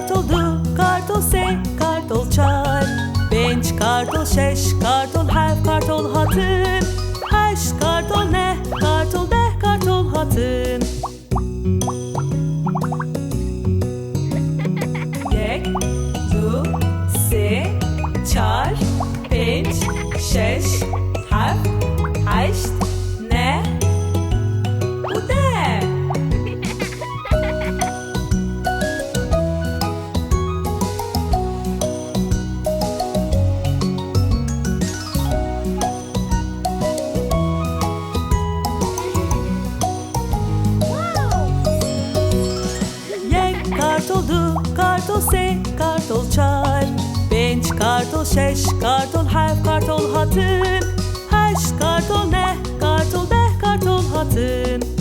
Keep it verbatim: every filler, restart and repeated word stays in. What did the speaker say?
Kartol du, kartol sê, kartol çar, pênc, kartol şeş, kartol heft, kartol hatin, heşt, kartol neh, kartol deh, kartol hatin. Yek, du, sê, çar, pênc, şeş, heft, heşt, neh û deh. Yek, kartol du, kartol sê, kartol çar, pênc, kartol şeş, kartol heft, kartol hatin, heşt, kartol neh, kartol deh, kartol hatin.